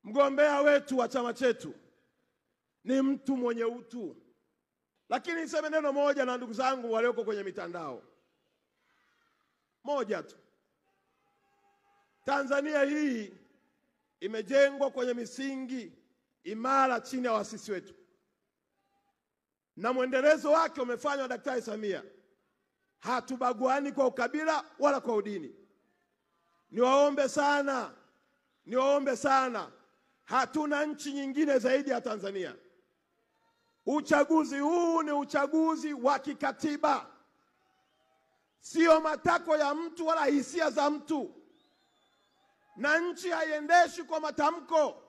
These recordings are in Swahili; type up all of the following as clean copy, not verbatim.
Mgombea wetu wa chama chetu ni mtu mwenye utu. Lakini niseme neno moja na ndugu zangu walioko kwenye mitandao. Moja tu. Tanzania hii imejengwa kwenye misingi imara chini ya waasisi wetu. Na mwendelezo wake umefanywa Daktari Samia. Hatubaguani kwa ukabila wala kwa udini. Niwaombe sana. Niwaombe sana. Hatuna nchi nyingine zaidi ya Tanzania. Uchaguzi huu ni uchaguzi wa kikatiba. Sio matakwa ya mtu wala hisia za mtu. Na nchi haiendeshi kwa matamko.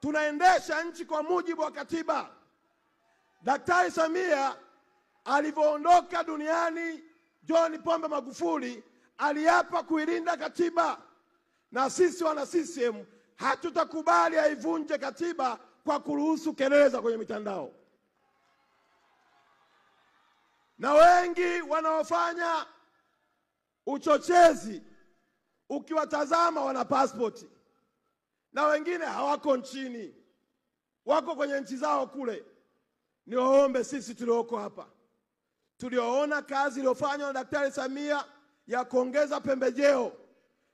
Tunaendesha nchi kwa mujibu wa katiba. Daktari Samia alivyoondoka duniani, John Pombe Magufuli aliapa kuilinda katiba. Na sisi wana CCM hatutakubali aivunje katiba kwa kuruhusu kelele za kwenye mitandao. Na wengi wanaofanya uchochezi ukiwatazama wana passport, na wengine hawako nchini, wako kwenye nchi zao kule. Niwaombe sisi tulioko hapa, tulioona kazi iliyofanywa na Daktari Samia ya kuongeza pembejeo,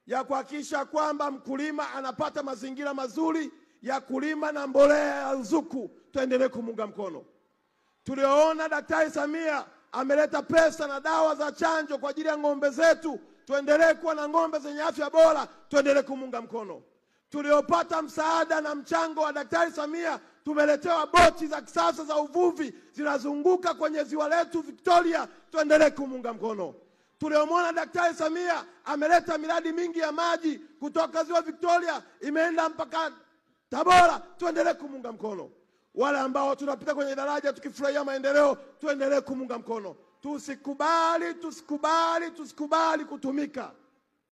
ya kuhakikisha kwamba mkulima anapata mazingira mazuri ya kulima na mbolea ya ruzuku, tuendelee kumuunga mkono. Tulioona Daktari Samia ameleta pesa na dawa za chanjo kwa ajili ya ng'ombe zetu, tuendelee kuwa na ng'ombe zenye afya bora, tuendelee kumuunga mkono. Tuliopata msaada na mchango wa Daktari Samia, tumeletewa boti za kisasa za uvuvi zinazunguka kwenye ziwa letu Victoria, tuendelee kumuunga mkono. Tuliomwona Daktari Samia ameleta miradi mingi ya maji kutoka ziwa Victoria imeenda mpaka Tabora, tuendelee kumuunga mkono. Wale ambao tunapita kwenye daraja tukifurahia maendeleo, tuendelee kumuunga mkono. Tusikubali, tusikubali, tusikubali kutumika.